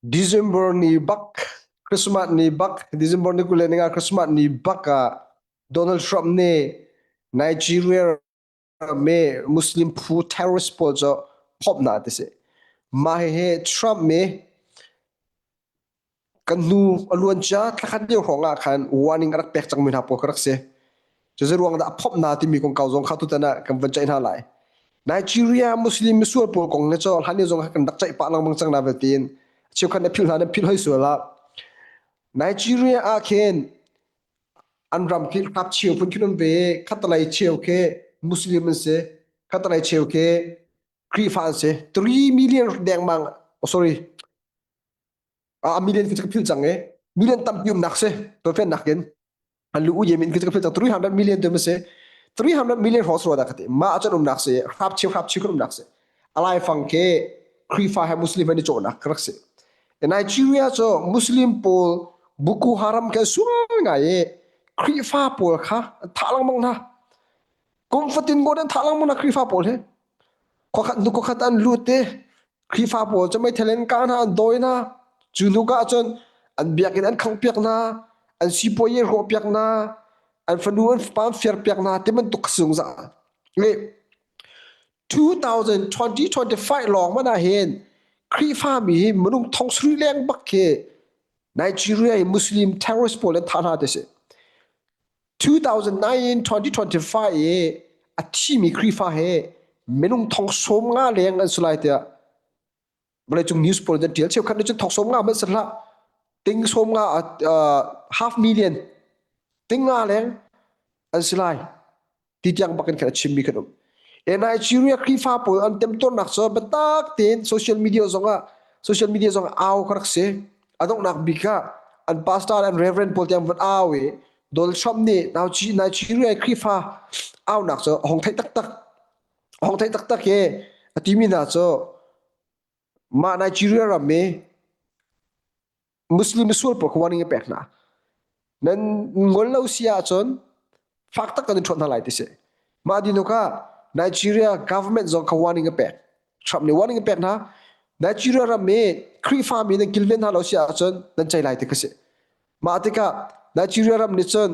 December ni bak Christmas ni bak December ni 25 Christmas ni bak ah Donald Trump nih Nigeria me Muslim phu terrorist pawl cu phomh hna ti si. Mah hihi Trump nih kan hnu a luancia thlakhat lio hrawng ah khan warning a rak pek cangmi hna pawl kha rak si. Cucu ruang dah a phomh hna timi kongkau zong kha tutan ah kan van ceih hna lai. Nigeria Muslim misual pawl kong hi cu hlan lio zong kan rak ceih pah lengmang cang na tiin cheukhat na philh hna na philh hoi sual ah Nigeria ah khin an ram khi hrap cheu phun khin um ve khatalei cheu khi Muslim an si khatalei cheu khi Khrihfa an si 3 million dengmang oh sorry a million khi ka philh cang i million tampi umnak si toifen nakin an lu u yemin khi ka philh cang 300 million tu si 300 million hrawng ro da ka ti ma achan umnak si hrap cheu hrap cheu umnak si alai fang ke Khrihfa he Muslim an i cawhnak ka rak si Nigeria cu Muslim pawl Boko Haram ke sual ngai i Khrihfa pawl kha thah lengmang hna kum fatin ngot an thah lengmang hna Khrihfa pawl hi khuakhat hnu khuakhat an lut i Khrihfa pawl cu meithal in kah hna an dawi hna. Cu hnu ah cun an biakinn an khanghpiak hna, an sipuayi an hrawhpiak hna, an fanu an fapa an firpiak hna ti bantuk zungzal. Le 2020-25 lawng man ah hin Khrihfami hi minung thong sarih leng bak khi Nigeria i Muslim terrorist pawl an thah hna ti si. 2009-2025 i a thimi Khrihfa he minung thong 50 leng an si lai tiah vawleicung news pawl an ṭial. Cheukhat nih cun thong 50 hmanh si hlah. Ting 50 half million ting nga leng an si lai ti tiang bak in khan a chimmi kan um. E Nigeria Khrihfa pawl an temtuarnak cu biatak tein social media zongah social media zongah au ka rak si. A donghnak bik ah an pastor an reverend pawl tiang van au i Donald Trump nih Nigeria Khrihfa aunak cu a hong theih taktak. A hong theih taktak i a timi hna cu mah Nigeria ram i Muslim misual pawl kha warning a pek hna. Nan ngol lo si ahcun fak tak kan in ṭhawt hna lai ti si. Mah dinuk ah Nigeria government zong kha warning a pek. Trump nih warning a pek hna. Nigeria ram i Khrihfa mi nan kilven hna lo si ahcun nan cei lai ti kha si. Mah tikah Nigeria ram nih cun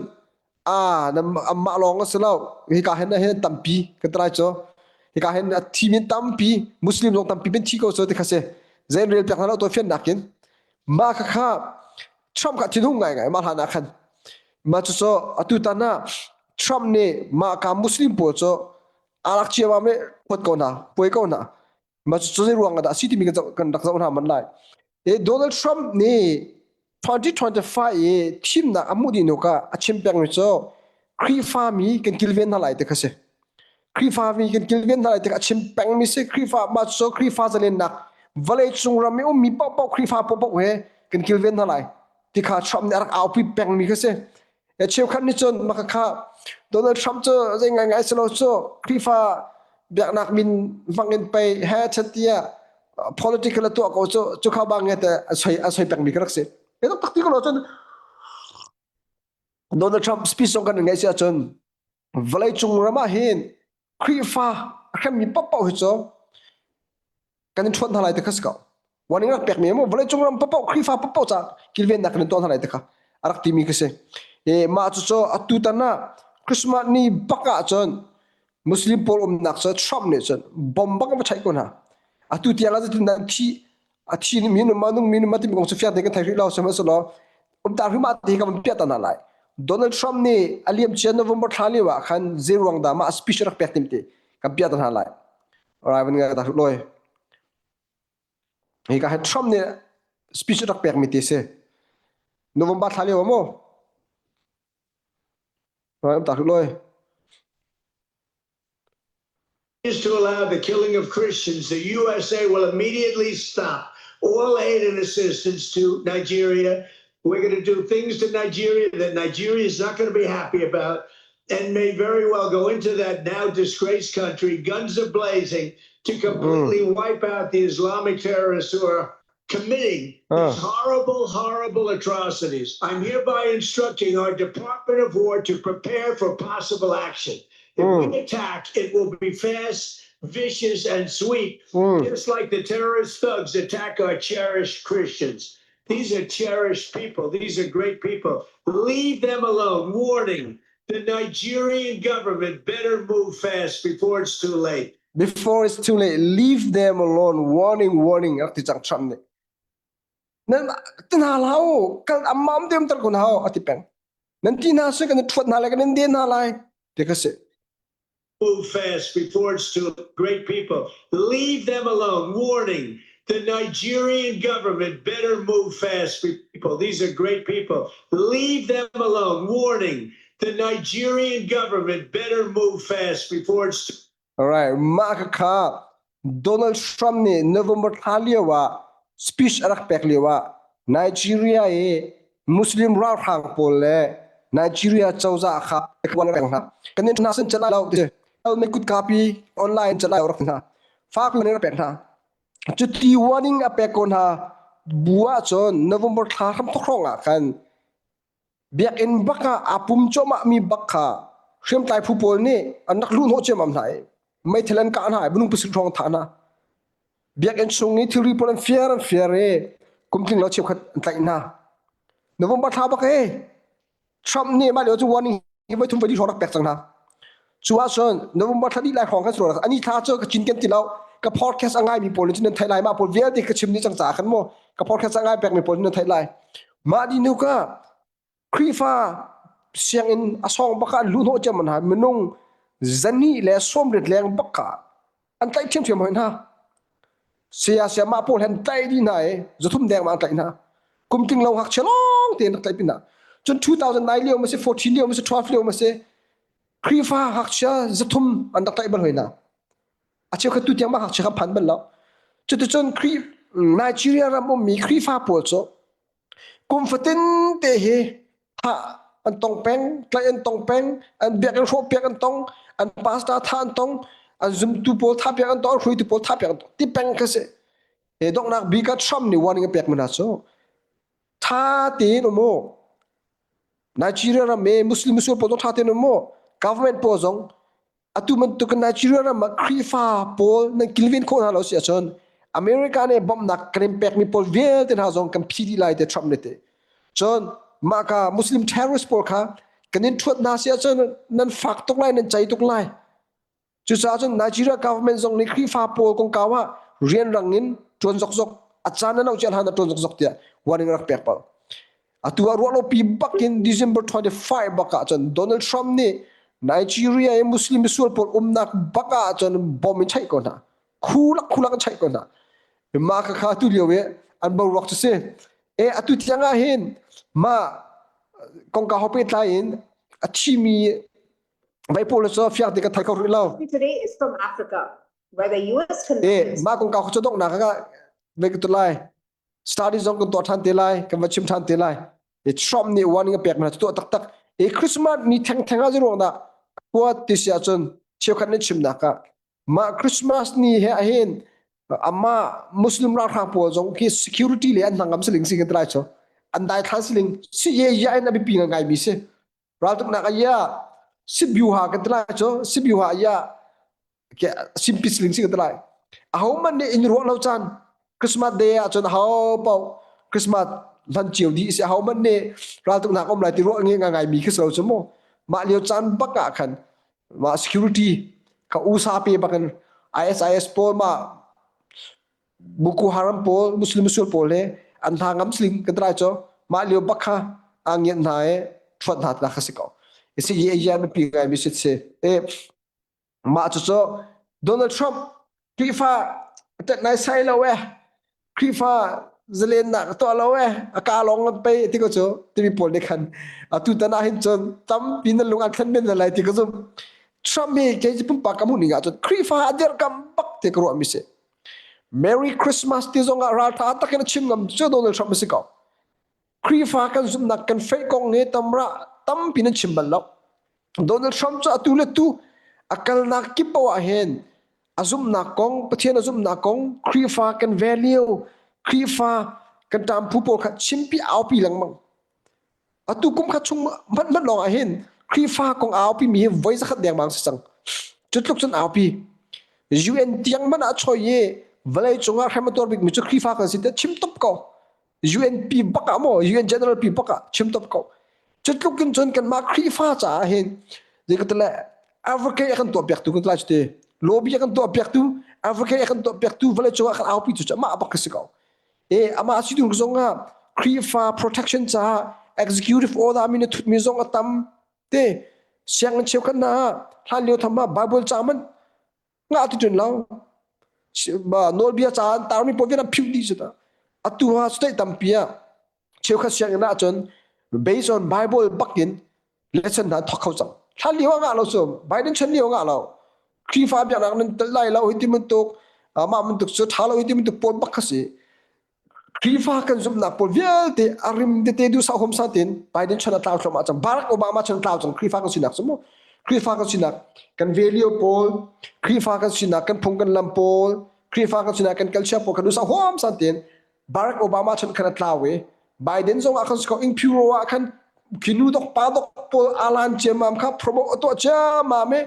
ah amah lawng a si lo hika hin hin tampi kan try cu hika hin a thi min tampi Muslim zong tampi min thi ko cu ti kha si zein rel piak hna lo to fiannak in mah kha kha Trump kha thinhung ngai ngai mah hlan ah khan mah cu cu atu tan ah Trump nih mah ka Muslim pawl cu alak chia ma me phot ko hna puai ko hna mah cu zei ruang ah dah si timi kan rak zoh hna man lai e Donald Trump nih 2025 i thimnak a hmuh dih hnu ah a chim pengmi cu Khrihfami kan kilven hna lai ti kha si. Khrihfami kan kilven hna lai ti kha a chim pengmi si. Khrihfa mah cu Khrihfa zalennak vawleicung ram i ummi paohpaoh Khrihfa paohpaoh he kan kilven hna lai ti kha Trump nih a rak aupi pengmi kha si. Cheukhat nih cun mah kha Donald Trump cu zei ngaingai si lo cu Khrihfa biaknak min hmang in pei he tiah political a tuah ko cu cu kha bang nge te a soi a soi pengmi ka rak si. He tak ti ko lo cun Donald Trump speech zong kan ngaih si ahcun vawleicung ram ah hin Khrihfa a hremmi paohpaoh hi cu kan in ṭhuat hna lai ti kha si ko. Warning rak pekmi mu vawleicung ram paohpaoh Khrihfa paohpaoh ca kilvennak kan in tuah hna lai ti kha a rak timi khi si. E, mah cucu atu tan ah Christmas ni bak ah cun Muslim pawl umnak cu Trump nih cun bom bak va chaih ko hna. Atu tiang ah zeitin dah thi a thi mi nu ma nung mi nu ma timi kong cu fiang tein kan thei rih lo sihmanhsehlaw umtar hrim ah ti ka van piah ta hna lai. Donald Trump nih a liam cia November thla lio ah khan zei ruang dah mah speech rak pek tim ti kan piah ta hna lai. Rai van ngai ta loi. Hi ka Trump nih speech rak pek mi ti si. November thla lio maw? Rai um ta loi. is to allow the killing of Christians, the USA will immediately stop all aid and assistance to Nigeria. We're going to do things to Nigeria that Nigeria is not going to be happy about and may very well go into that now disgraced country, guns are blazing, to completely mm. wipe out the Islamic terrorists who are committing uh. these horrible, horrible atrocities. I'm hereby instructing our Department of War to prepare for possible action. If mm. we attack, it will be fast. vicious, and sweet, just like the terrorist thugs attack our cherished Christians. These are cherished people. These are great people. Leave them alone. Warning the Nigerian government better move fast before it's too late. Before it's too late, leave them alone. Warning, warning. Rak ti cang Trump nih. Nan ti hna hlah u. Kal amam te um tar kun hau ati peng. Nan ti hna si kan i thuat hna lai kan in den hna lai. Ti ka si. Move fast before it's too great people. Leave them alone. Warning the Nigerian government better move fast. People, these are great people. Leave them alone. Warning the Nigerian government better move fast before it's too Alright, mah kha Donald Trump nih November thla lio ah speech a rak pek lio ah Nigeria i Muslim ralhrang pawl le Nigeria cozah kha peng hna. Kan in hna sin chalai lo ti me kutkapi online chalai rak hna. Fak in rak pek hna. Cuti warning a pek ko hna bu ahcun November thla hram thok hrawng ah khan Biakinn bak ah aa pum cuahmahmi bak kha hriamtlai phu pawl nih an rak luhhnawh ciammam hna i meithal an kah hna i minung pasarih hrawng thah hna. Biakinn chung i thilri pawl an fir an fir i kum tling lo cheukhat an tlaih hna. November thla bak hi Trump nih mah lio cu warning hi voi thum voi li hrawng rak pek cang hna. Cu ahcun November thla dih lai hrawng kan si rua. Ani thla cu ka cinken ti lo. Ka podcast a ngaimi pawl nih cun nan theih lai. Mah pawl vialte ka chim dih cang caah khan mu ka podcast a ngai pekmi pawl nan theih lai. Mah di nu ka Khrihfa sianginn a sawng bak ah luhhnawh ciam an hai minung zani le sawmriat leng bak kha an tlaih ṭhiamṭhiam hoi hna. Saya sayamah pawl han tlaih dih hna i zathum deng ma an tlaih hna. Kum tling lo ngakchia lawng tein rak tlaih pin ah. Cun 2009 lio ma si 14 lio ma si 12 lio ma si Khrihfa ngakchia zathum an rak tlaih bal hoi hna. A cheukhat tu tiang mah ngakchia kha phan bal lo. Cuticun Khrih Nigeria ram ummi Khrihfa pawl cu kum fatin te hi thah an tong peng, tlaih an tong peng, an biakinn hrawhpiak an tong, an pastor thah an tong, an zumtu pawl thahpiak an tong, an hruaitu pawl thahpiak an tong. Ti peng kha si. He donghnak bik ah Trump nih warning a pek mi hna cu tha tein um u. Nigeria ram i Muslim musul pawl zong tha tein um u. Government pawl zong Atu bantuk in Nigeria ram ah Khrihfa pawl nan kilven khawh hna lo si ahcun America nih bawmhnak kan in pekmi pawl vialte hna zong kan phi dih lai te Trump nih ti. Cun mah ka Muslim terrorist pawl kha kan in ṭhuat hna si ahcun nan fak tuk lai nan cei tuk lai. Cucaah cun Nigeria government zong nih Khrihfa pawl kongkau ah rianrang in ṭuan zokzok a caan an auh hlan ah ṭuan zokzok tiah warning rak pek pal. Atu ah ruahlopi bakin December 25 bak ah cun Donald Trump nih Nigeria i Muslim misual pawl umnak bak ah cun bom in chaih ko hna. Khulak khulak in chaih ko hna. Mah kha kha atu lio i an boruak cu si. E atu tiang ah hin mah kongkau ho pehtlai in a thimi vai pawl cu fiang te ka thei kho rih lo. Today is from Africa, where the US E mah kongkau cu donghnak ah vai ka tu lai. Study zong kan tuah ṭhan te lai, kan va chim ṭhan te lai. E Trump nih warning a pek hna tuah taktak. E Christmas ni thengtheng ah ruang dah khua ti si ahcun cheukhat nih chimnak ah mah Christmas ni he ahin ama Muslim ralhrang pawl zong khi security le an hnangam siling si kan ti lai cu. An dai thlan siling si ye ya in a biapi ngai mi si. Raltuknak a ya Sibiuha kan ti lai cu Sibiuha ya simpi siling si ka ti lai aho man nih in ruah lo caan Christmas day ah cun aho paoh Christmas hlan cio dih si aho man nih raltuknak um lai ti ruah nge ngai mi khi si lo cu mu mah lio caan bak ah khan mah security ka USA pe bakin ISIS pawl mah Boko Haram pawl Muslim musul pawl he an hna ngam siling kan ti lai cu mah lio bak kha aa ngiat hna i thuat hna tina kha si ko isi ye ye pi ngai mi si si e Mah cucu Donald Trump Khrihfa tet nai sai lo eh Khrihfa zalennak a tuah lo eh a ka lawng an pei ti ko cu timi pawl nih khan atu tan ah hin cun tampi nan lung an thlen men lai ti ka zumh Trump hi kei cu pumpak ka hmuh ning ah cun Khrihfa a dirhkamh bak ti ka ruah mi si Merry Christmas ti zong ah raltha takin a chim ngam cu Donald Trump a si ko Khrihfa kan zumhnak kan faith kong hi tamra tampi nan chim bal lo. Donald Trump cu atu le tu a kalnak kip paoh ah hin a zumhnak kong, Pathian a zumhnak kong, Khrihfa kan value, Khrihfa kan ṭamphu pawl kha chimpi aupi lengmang. Atu kum khat chung hmanh hmanh lawng ah hin Khrihfa kong aupi mi hi voi zakhat dengmang si cang. Cu tluk cun aupi. UN tiang man ah choi i vawlei cungah hrem a tuar bikmi cu Khrihfa kan si te chim top ko. UN pi bak ah maw UN General pi bak ah chim top ko. Cu tluk in cun kanmah Khrihfa caah hin zeikatile advocate a kan tuah piaktu kan lai cu te lobby a kan tuah piaktu advocate a kan tuah piaktu vawlei cungah kan aupi cu amah bak ka si ko. E amah si ding zong ah Khrihfa protection caah executive order min a thutmi zong a tam te sianginn cheukhat hna ah hlan lio tham ah Bible ca man ngah ti ṭun lo nawlbia ca an tarmi pawl vialte phiu dih cu ta atu ha state tampi ah cheukhat sianginn ah cun based on Bible bakin lesson hna thok kho cang hlan lio ah ngah lo cu Biden chan lio ngah lo Khrihfa biaknak nan tel lai lo hi ti bantuk mah bantuk cu ṭha lo hi ti bantuk pawl bak kha si Khrihfa kan zumhnak pawl vialte a rim tete duhsah huamsa tein Biden chan a tlau thluahmah cang. Barack Obama chan a tlau cang. Khrihfa kan sinak cu mu. Khrihfa kan sinak kan value pawl, Khrihfa kan sinak kan phung kan lam pawl, Khrihfa kan sinak kan culture pawl kan duhsah huamsa tein Barack Obama chan khan a tlau i Biden zong ah khan si ko ing phiro ah khan khinu dok pa dok pawl alan ciammam kha promote a tuah ciammam i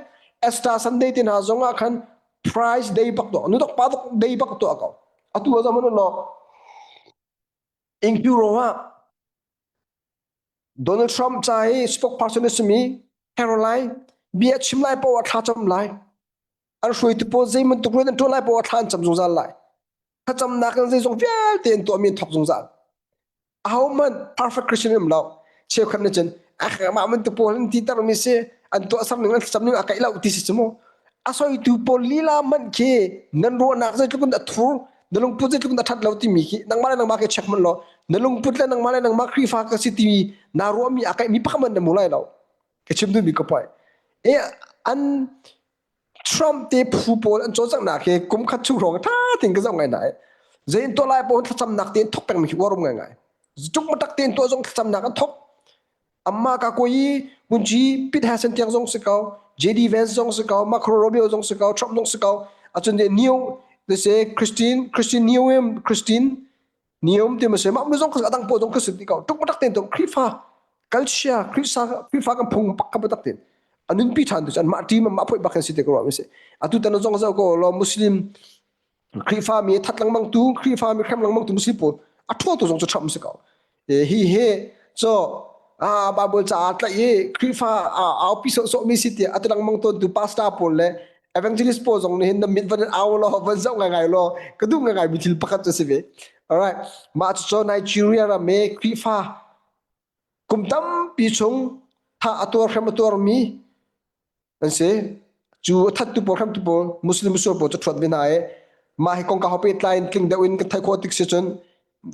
Easter Sunday te hna zong ah khan price day bak tuah nu dok pa dok day bak tuah ko atu a zaman lo ingpiro ah Donald Trump ca i spokesperson a simi Caroline bia chim lai poah thla cam lai an hruaitu pawl zei bantuk rian an ṭuan lai poah thla an cam zungzal lai thlacamnak in zeizong vialte an tuahmi an thawk zungzal ahohmanh perfect Christian um lo cheukhat nih cun mah bantuk pawl an ti termi si an tuahser ning an thlacam ning a kaih lo ti si cu mu a soitu pawl lila hmanh khi nan ruahnak zeitluk in a thur na lungput zeitluk in a ṭhat lo timi khi nangmah le nangmah ke check hmanh law na lungput le nangmah le nangmah Khrihfa ka si timi naa ruahmi a kaihmi pakhat hmanh na hmu lai lo ka chim duhmi ka poi e an Trump te phu pawl an cawlcanghnak hi kum khat chung hrawng ṭha tein ka zoh ngai hna i zei in tuah lai pawl thlacamnak tein thok pengmi khi uar um ngaingai. Tuk matak tein tuah zong thlacamnak an thok. Amma ka koi kunci Pete Hegseth tiang zong si ko, JD Vance zong si ko, Marco Rubio zong si ko, Trump zong si ko. Acun de New, they say Christine, Christine Newem, Christine Nium ti ma se mah zong a dang pawl zong ka si ti ko tuk tak ten to Khrihfa culture Khrihfa Khrihfa kan phung pak ka tak ten anun pi than tu an mah team mah phoi bak si te ko mi se atu tan zong zo ko lo Muslim Khrihfa mi that lengmang tu Khrihfa mi khrem lengmang tu Muslim pawl a tho tu zong chu Trump si ko hi he so a Bible ca tlaih i Khrihfa au pi so so mi si ti atu lengmang ton tu pastor pawl le evangelist pawl zong nih hin na mit van au law van zoh ngai law ka duh ngai mi thil pakhat cu si ve alright mah cu Nigeria ram i Khrihfa kum tampi chung tha a tuar hrem a tuar mi an si cu a thattu pawl hremtu pawl Muslim sual pawl cu ṭhuat ve hna i mah hi kongkau pehtlai in tling deuh in kan theih khawh tik si cun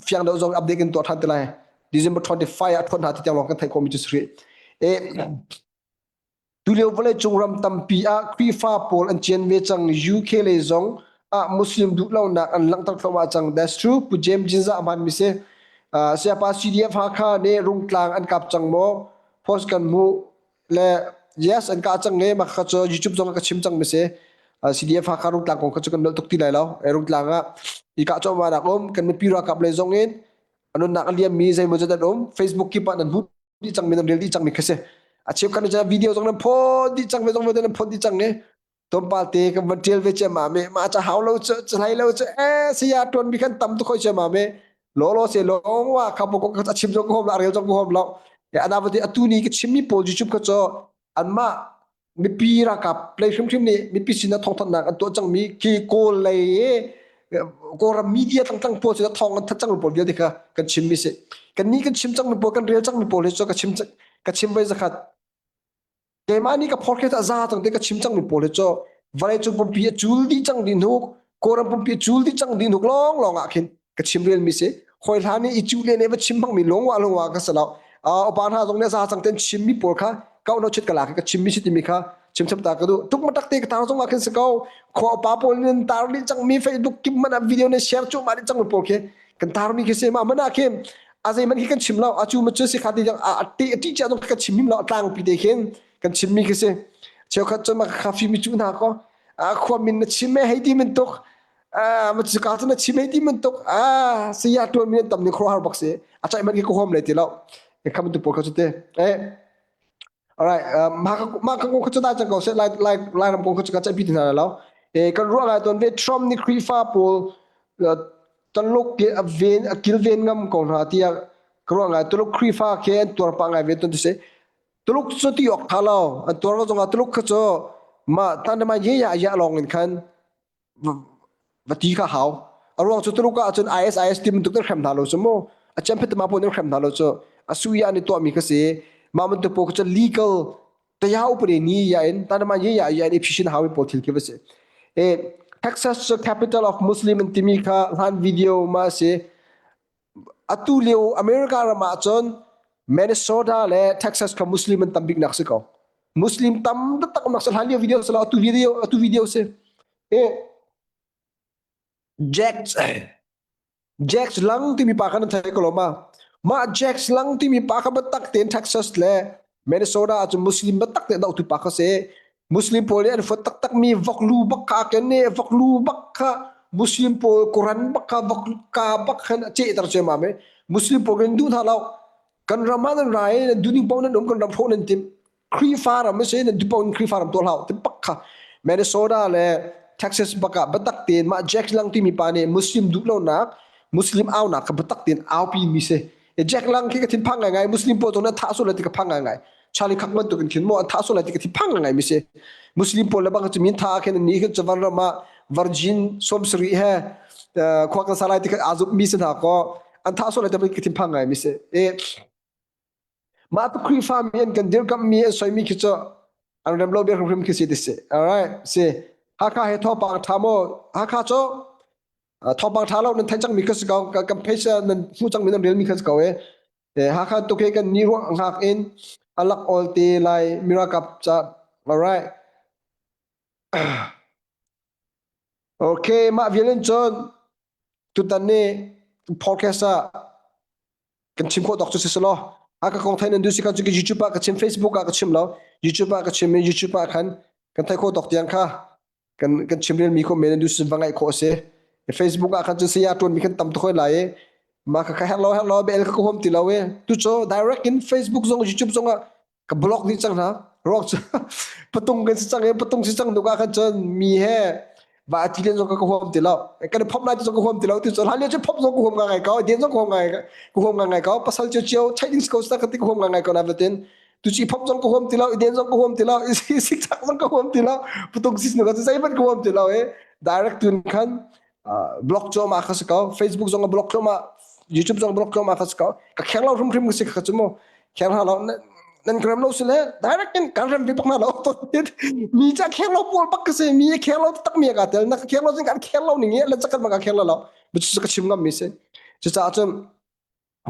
fiang deuh zong update in tuah ṭhan te lai December 25 ah ṭhuat hna ti tiang lawng kan theih khawh mi cu si rih e Tulio vawleicung ram tampi ah Khrihfa pawl an cian ve cang. UK lei zong ah Muslim duhlonak an langhter thluahmah cang. That's true. Pu James Jinza a hmanmi si. Uh, Sayapa CDF Hakha nih Rungtlang an kap cang maw? Post kan hmuh le yes an kah cang e mah kha cu YouTube zong ka chim cang mi si. Uh, CDF Hakha Rungtlang kong kha cu kan nolh tuk ti lai lo. E Rungtlang ah i kah cuahmah nak um kan mipi ralkap lei zong in anunnak a liam mi zeimaw zat an um. Facebook kip ah nan hmuh dih cang mi nan rel dih cang mi kha si a cheu khan cu video zong nan phot dih cang ve zong ve nan phot dih cang e tlawmpal te kan van tial ve che ma me ma cha hau lo chu chlai lo chu e saya tuan mi khan tam tu khoi che ma me lo lo se long wa kha po ko a chim zong ko hom la rel zong ko hom lo ana vati atu ni ka chim mi pawl YouTube kha cho anmah mipi ralkap lei hrimhrim nih mipi sinah thawngthanhnak an tuah cangmi khi Kawl lei i Kawlram media tlangtlang pawl sinah thawng an that cangmi pawl vialte kha kan chimmi si. Kannih kan chim cangmi pawl kan rel cangmi pawl hi cu ka chim ka chim voi zakhat keimah nih ka phorkhet a za cang te ka chim cangmi pawl hi cu vawleicung pumpi a cul dih cang dih hnuk Kawlram pumpi a cul dih cang dih hnuk lawng lawng ah khin ka chim rel mi si hoi hlan i cu le ne va chim hmang mi lung wa lung wa ka si lo upa hna zong nih za cang ten chim mi pawl kha kau no chit ka la ka chim mi si timi kha chim cham ta ka du tuk ma tak te ka tar zong ah khin si ko khua upa pawl nin tar li chang mi facebook kim man a video ne share chu ma li chang pawl khi kan tar mi khi se ma mana khi a zei man khi kan chim lo a chu ma chu si kha ti a ti ti cha dong ka chim mi lo tlang pi te khin kan chim mi khi si cheukhat chu ma kha fi mi chu na ko a khua min na chim me hei ti min tuk Ah, ma cu ka cu na chim hei ti bantuk ah saya tuan mi an tam ni khuaruahhar bak si a chaih man khi ka huam le ti lo e kham tu pawl kha cu te eh alright ma ka ma ka kong kha cu da cang ko se lai lai lai ram kong kha cu ka chaih pi ti hna lo. E kan ruah ngai tawn ve Trump nih Khrihfa pawl Taluk a ven a kilven ngam ko hna tiah ka ruah ngai. Tuluk Khrihfa khi an tuar pah ngai ve tawn ti si. Tuluk cu ti awk tha lo. An tuar ko zongah Tuluk kha cu mah tan ma ye ya ya lawng in khan va ti kha hau. A ruang cu Tuluk ah cun ISIS ti bantuk nan hrem hna lo cu mu. A cem ma pawl nan hrem hna lo cu. A su ya ni tuah mi kha si. Mah bantuk pawl kha cu legal taya upade ni ya in tanama ye ya ya in iphishin hawi pawl thil khi va si. E Texas cu capital of Muslim an timi kha hlan video ma si. Atu lio America ram ah cun Minnesota le Texas kha Muslim an tam bik nak si ko. Muslim tam taktak nak si hlan lio video si lo atu video atu video si. E Jack Jack Lang timi pa kha nan thei ko lo ma? Mah Jack Lang timi pa kha biatak tein Texas le Minnesota ah cun Muslim biatak tein dohtu pa kha si. Muslim pawl nih an fuat taktak mi voklu bak kha ken i voklu bak kha Muslim pawl Quran bak kha vok ka bak khan a cehter ciammam i Muslim pawl kan duh hna lo. Kan ram ah nan ra i nan duhning paoh nan um kan ram hrawh nan timh. Khrihfa ram a si nan duh paoh in Khrihfa ram tuah hlah ti bak kha Minnesota le Texas bak ah biatak tein mah Jack Lang timi pa nih Muslim duh lonak Muslim aunak kha biatak tein aupi mi si. Jack Lang khi ka thinphang ngaingai Muslim pawl zong an thah sual lai ti ka phang ngaingai. Charlie Kirk bantuk in khin maw an thah sual lai ti ka thinphang ngaingai mi si. Muslim pawl le bang cu min tha khin ni khin chavan ram ah virgin 70 he khua kan sa lai ti kha aa mi si hna ko an thah sual lai ti ka thinphang ngai mi si. E Mah tu Khrihfa mi an kan dirkamhmi an soimi khi cu an rem lo bia hrimhrim khi si ti si. Alright, si. Hakha he thawngpang ṭha maw? Hakha cu thawngpang ṭha lo nan theih cangmi kha si ko. Kan page nan hmuh cangmi nan relmi kha si ko e. Hakha tuk he kan ni ruah hngak in alak ol te lai mirakap ca. Alright. Okay, mah vial in cun tutan ni podcast ah kan chim khawh tawk cu si selaw a ka kong thai nan duh si khan cu YouTube ah ka chim Facebook ah ka chim lo YouTube ah ka chim i YouTube ah khan kan thai khawh tawk tiang kha kan kan chim rel mi kho men nan duh si va ngaih khawh si Facebook ah khan cu saya tuan mi khan tam tuk hoi lai i ma ka ka herh lo herh lo bel ka ka huam ti lo e tu cu direct in Facebook zong YouTube zong ah ka block dih cang hna ruak cu patung kan si cang i patung si cang nuk ah khan cun mi he va ti len zong ka huam ti lo kan phop lai ti zong ka huam ti lo ti cu hlan lio cu phop zong ka huam ngai ko den zong ka huam ngai ka huam ngai ko pasal cio cio chai ding ko sa ka ti ka huam ngai ko na vatin tu chi phop zong ka huam ti lo den zong ka huam ti lo sik chak zong ka huam ti lo patung si nu ka zei ban ka huam ti lo e direct tun khan block cho ma kha si ko Facebook zong a block cho ma YouTube zong block cho ma kha si ko ka kheng lo hrim hrim ka si kha chu mu kheng ha lo nan gram lo si le direct in kan ram vi bak na lo to mi cha kheng lo pawl bak ka si mi kheng lo tak mi ka tel na kheng lo jing kan kheng lo ning le chakan ma ka kheng lo lo bu chu ka chim ngam mi si chu cha chun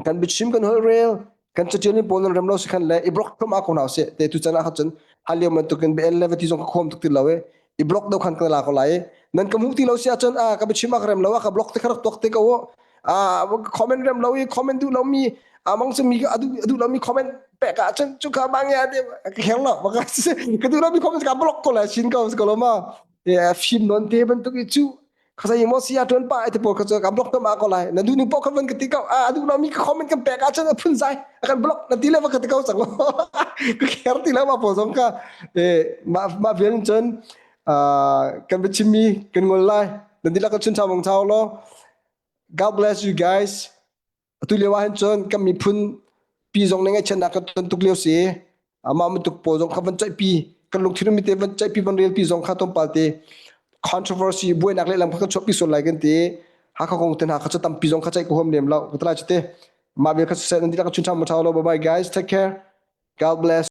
kan biachim kan holhrel kan catial mi pawl nan rem lo si khan le i block thum a ko hna seh te tu chan ah cun halio bantukin bel le vati zong ka khom tuk ti lo e i block do khan kan la ko lai nan ka hmuh ti lo si ahcun a ka biachim a ka rem lo a ka block te kha rak tuak te ko a comment rem lo i comment duh lo mi amang cu mi adu adu lo mi comment pek ah cun cu ka bang ya te ka kheng lo ka ka duh lo mi comment ka block ko la chin ko ko lo ma fim non te bantuk i cu khasai mo sia tuan pa ai te pawl kha chu ka block ma ko lai na du nu po kha van ka ti ko a du lo mi ka comment kan pek ah cun a phun zai a kan block na ti le va ka ti ko chang ka kher ti le ma po zong ka e ma ma vian cun kan biachim mi kan ngol lai nan dilak ka chun chau mong chau lo God bless you guys Atu lio ah hin cun kan miphun pi zong nih ngaihchiatnak kan ton tuk lio si. Amah bantuk pawl zong kha van ceihpi, kan lungthin ummi te van ceihpi, van relpi zong kha tlawmpal te controversy buainak lehlam kha kan chuahpi sual lai kan ti. Hakha kong te hna kha cu tampi zong kha ceih ka huam lem lo. Ka ti lai cu te. Mah vial kha siseh nan dihlak chun ṭha mu ṭha lo. Bye bye guys. Take care. God bless.